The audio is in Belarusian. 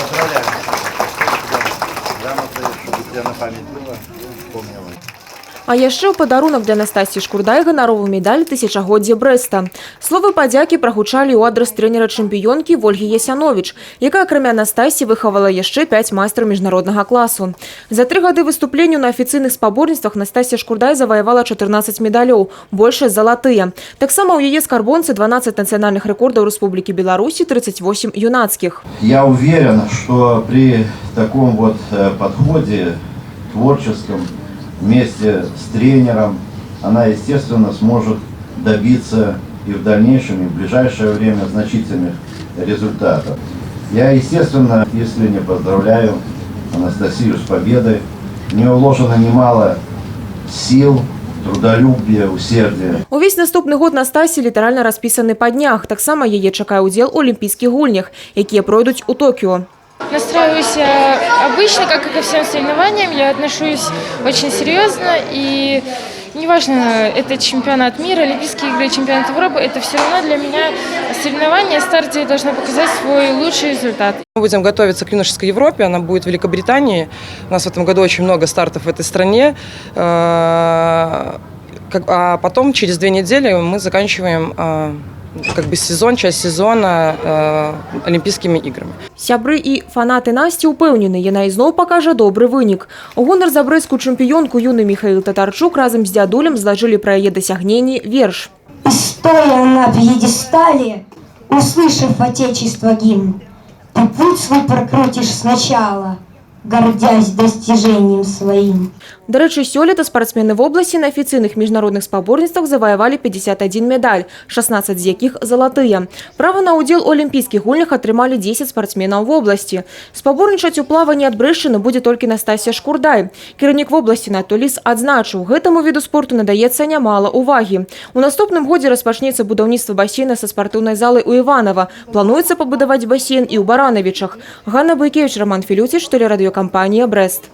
Поздравляю. Грамоты, чтобы у тебя на память было, помнила. А яшчэ ў падарунак для Настасьі Шкурдай ганаровы медаль тысячагоддзя Брэста. Словы падзякі прагучалі ў адрас трэнера чэмпіёнкі Вольгі Ясяновіч, якая акрамя Настасі выхавала яшчэ пяць майстраў міжнароднага класу. За 3 гады выступленняў на афіцыйных спаборніцтвах Настасья Шкурдай заваявала 14 медалёў, большасць залатыя. Таксама ў яе скарбонцы 12 нацыянальных рэкордаў Рэспублікі Беларусь і 38 юнацкіх. Я уверен, что при таком вот подходе творческом вместе с тренером она, естественно, сможет добиться и в дальнейшем, и в ближайшее время значительных результатов. Я, естественно, искренне поздравляю Анастасию с победой. В нее вложено немало сил, трудолюбия, усердия. Увесь наступны год Настасі літаральна распісаны па днях. Таксама яе чакае ўдзел у алімпійскіх гульнях, якія пройдуць у Токіо. Настраиваюсь я обычно, как и ко всем соревнованиям, я отношусь очень серьезно, и неважно, это чемпионат мира, Олимпийские игры, чемпионат Европы, это все равно для меня соревнование, старт, где я должна показать свой лучший результат. Мы будем готовиться к юношеской Европе, она будет в Великобритании. У нас в этом году очень много стартов в этой стране. А потом, через 2 недели, мы заканчиваем как бы сезон, часть сезона Олимпийскими играми. Сябры і фанаты Насці ўпэўнены, яна ізноў пакажа добры вынік. У гонар за брэсцкую чэмпіёнку юны Міхаіл Татарчук разам з дзядулем злажылі пра яе дасягненні верш. И стоя на пьедестале, услышав Отечества гимн, ты путь свой прокрутишь сначала, гордясь достижением своим. Дарэчы, сёлета спартсмены вобласці на афіцыйных міжнародных спаборніцтвах заваявалі 51 медаль, 16 з якіх залатыя. Права на ўдзел у алімпійскіх гульнях атрымалі 10 спартсменаў вобласці. Спаборнічаць у плаванні ад Брэшчыны будзе толькі Настасія Шкурдай. Кіраўнік вобласці Анатоль Ліс адзначыў, гэтаму віду спорту надаецца нямала увагі. У наступным годзе распачнецца будаўніцтва басейна са спартыўнай залай у Іванава. Плануецца пабудаваць басейн і ў Баранавічах. Ганна Бойкевіч, Раман Філюціч, тэлерадыёкампанія «Брэст».